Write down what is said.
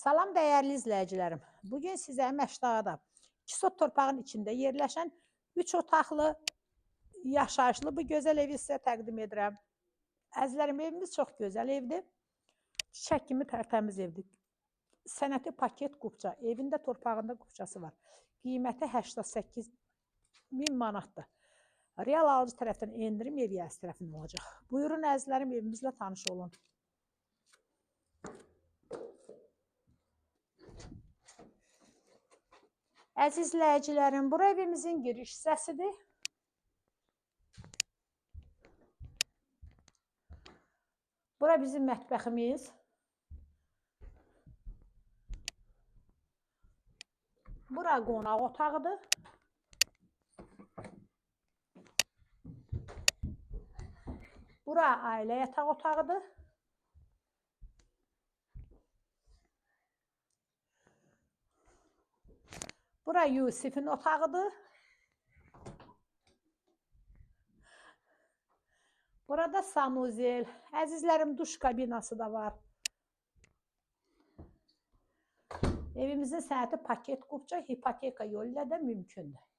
Salam dəyərli izləyicilərim. Bugün sizə Məşdağda 2 sot torpağın içində yerləşən 3 otaqlı, yaşayışlı bu gözəl evi sizə təqdim edirəm. Əzizlərim, evimiz çox gözəl evdir. Çiçək kimi tərtəmiz evdir. Sənəti paket kupça, evində torpağında kupçası var. Qiyməti 88 min manatdır. Real alıcı tərəfdən endirim ev yiyəsi tərəfindən olacaq. Buyurun əzizlərim, evimizlə tanış olun. Əziz izləyicilərim, bura evimizin giriş hissəsidir. Bura bizim mətbəximiz. Bura qonaq otağıdır. Bura ailə yataq otağıdır. Bura Yusif'in otağıdır. Burada sanuzel. Əzizlərim, duş kabinası da var. Evimizin sənəti paket kupça, hipoteka yolu ilə də mümkündür.